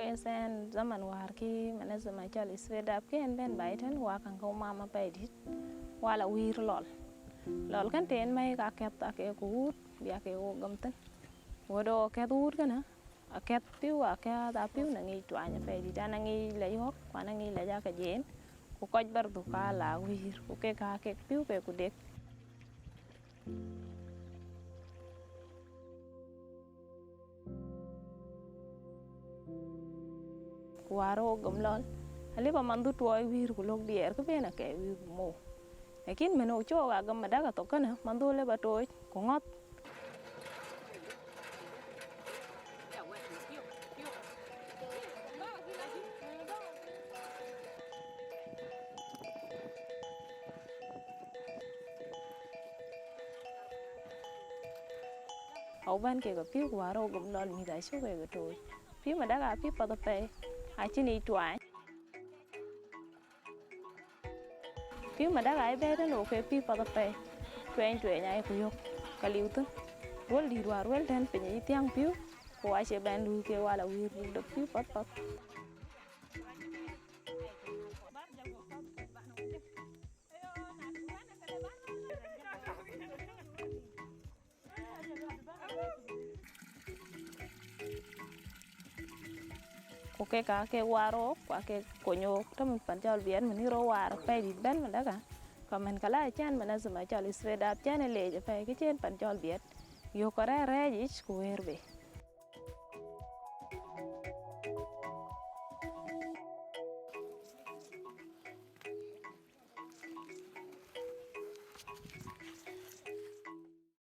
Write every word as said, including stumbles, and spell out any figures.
Ë tɛ̈n zaman wäär kë manazama cɔl Straight Up kë yen bɛ̈n baai tɛ̈n, wa käŋ ke mama apɛidït, wa la wïïr lɔl. Lɔl kën tɛ̈n mɛ̈i ka kɛ̈th ake ku wuut, bï ake wo gam thïn. Wëdë wo kɛ̈th wuut kënë, akɛ̈th pïu, akɛ̈th apïu na ŋic tuany apɛidït, an aŋic lɛc ɣɔ̈k, ku an aŋic lɛc ake jen, ku kɔc bɛ̈r dhuk ka la wïïr, ku kek ka kek pïu ke ku dek. Ku wäär wo gam lɔl, alëu ba manhdu tuɔɔc wïïr ku lɔ̈k diɛɛr kë ben akɛ̈i wïïr ku mou. Lakin mën wo cï wo a gam madäk athok kënë, manhdu alëu ba tooc ku ŋɔ̈th. Awën kek apïu ku wäär wo gam lɔl mïth acuk kek tooc. Pïu madäk aa pïu path apɛi, acïn yic tuany. Pïu madäk aa bɛ̈ɛ̈i tënë wo ke pïu path apɛi, tuɛny tuɛny aa ku yök, ka liu thïn. Ruɔl dït wäär ruel tɛ̈n piny ayï thiäŋ pïu, ku acie bɛ̈n luui ke wa la wïïr buk dek pïu path path. Ku kek aa kek waar ɣok, ku aa kek kony ɣok. Tëmën pan cɔl Biɛt, mën yï rot waar apɛidït bɛ̈n madäk aa, ka mën ka la cän manazama cɔl Straight Up cän ë leec apɛi, kë cï yen pan cɔl Biɛt, yök kɔc rɛ̈ɛ̈r rɛ̈ɛ̈c yic ku wëër bei.